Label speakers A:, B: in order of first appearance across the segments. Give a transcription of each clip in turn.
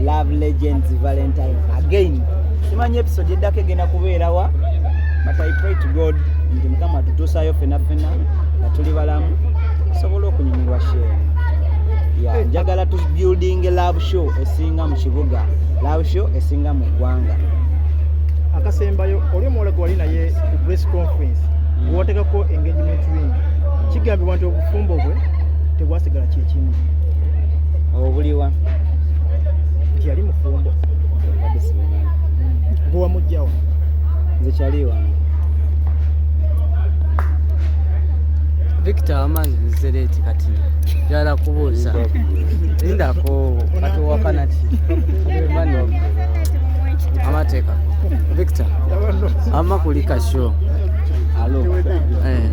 A: Love Legends Valentine again. Simanyi episode eddako egenda kubeerawa, but I pray to God nti Mukama tutuusaayo fena fena nga tuli balamu, tusobole okunyumirwa show. Yeah, njagala tu building love show esinga mu kibuga, love show esinga mu ggwanga.
B: Akasembayo, oli omuwala gwe wali naye ku press conference gwewateekako engagement ring, kigambibwa nti obufumbo bwe tebwasigala kyekimu.
A: Obuliwa?
B: Nti yali mufumbo.
A: Mbadde sibimanyi.
B: Gwe wamugjawa?
A: Nze kyali wange.
C: Victor, amanzi nzize late, kati njagala kubuuza, lindako kati owakana ki mani amateeka. Victor, ama kulika show.
A: Alo.
C: Eh,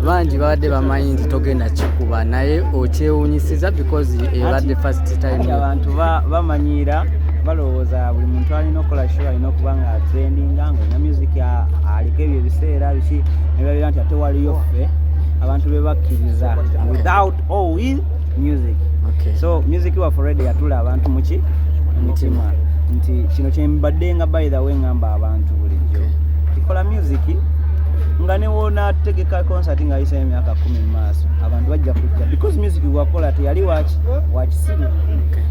C: bangi babadde bamanyi nti togenda kikuba, naye okyewunyisiza because ebadde first time.
A: Anti abantu bamanyiira, balowooza buli muntu alina okukola show alina okuba nga atrendinga, nga olina music aliko ebyo ebiseera biki, nebabeera nti ate waliyo ffe abantu be bakkiriza without or with music. So music waffe already yatula abantu muki mumitima, nti kino kyembadde nga, by the way, ngamba abantu bulijjo, tikola music nga newonaategeka concert nga ayisayo emyaka 10 mu maaso, abantu bajja kujja because music wakola teyali wakisiru.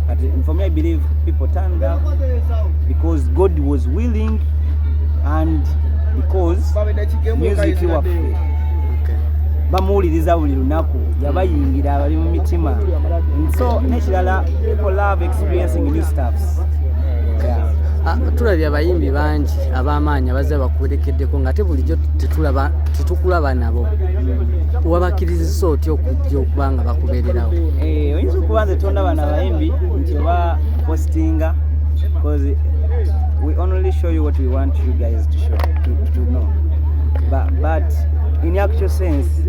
A: Kati for me, I believe people turned up because God was willing and because music waffe bamuwuliriza buli lunaku, yabayingira abali mu mitima. So nekirala, people love experiencing new stuffs, yeah.
C: Ah, tulabye abayimbi bangi ab'amaanyi abazze bakuwerekeddeko nga ate bulijjo tetukulaba nabo. Wabakirizisa otya okujja okuba nga bakubeererawo?
A: Eh, oyinza okuba nze tondaba nabayimbi nti oba postinga, because we only show you what we want you guys to show to know, but in actual sense,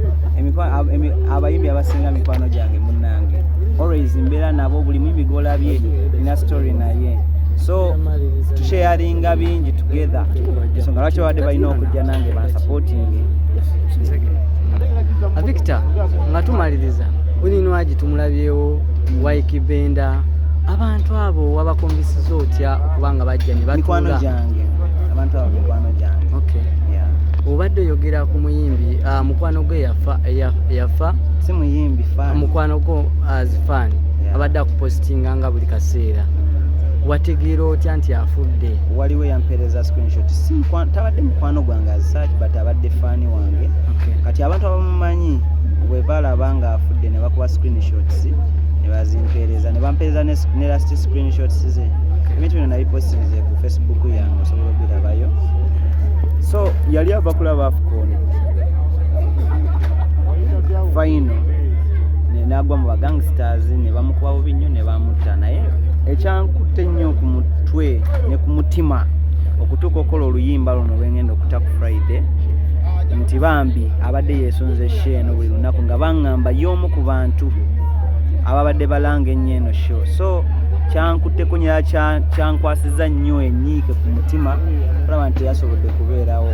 A: abayimbi abasinga mikwano gyange, munnange, always mbeera nabo. Buli muyimbi gwolabye nina story naye, so tusharinga bingi together. Ensonga lwaki babadde balina okujja nange bansupporting.
C: Ah, Victor, nga tumaliriza, Winnie Nwagi tumulabyewo, Ykee Benda, abantu abo wabakombisiza otya okuba nga bajja ne
A: Mikwano
C: batuula?
A: gyange, abantu abo mikwano gyange. Yeah.
C: Obadde oyogera ku muyimbi, ah, mukwano gwe yafa.
A: Si muyimbi, fan.
C: Mukwano gwo as fan. Abadde akupositinga nga buli kaseera. Wategeera otya nti afudde?
A: Waliwo yampeereza screenshot. Si tabadde mukwano gwange as such, but abadde fan wange. Kati abantu abamumanyi bwe balaba nga afudde ne bakuba screenshots ne bazimpeereza, ne bampeereza ne last screenshots ze. Ebintu bino nabipostinze ku Facebook yange, osobola obirabayo. So yali ava kulaba AFCON final nagwa mu bagangsters ne bamukuba bubi nnyo ne bamutta. Naye ekyankutte ennyo ku mutwe ne ku mutima okutuuka okukola oluyimba luno lwengenda okuta ku Friday, nti bambi abadde yeesunze show eno buli lunaku, nga baŋŋamba y'omu ku bantu ababadde balanga ennyo eno show. So kyankutteko nyo era kyankwasiza nnyo enyiike ku mutima kulaba nti teyasobodde kubeerawo.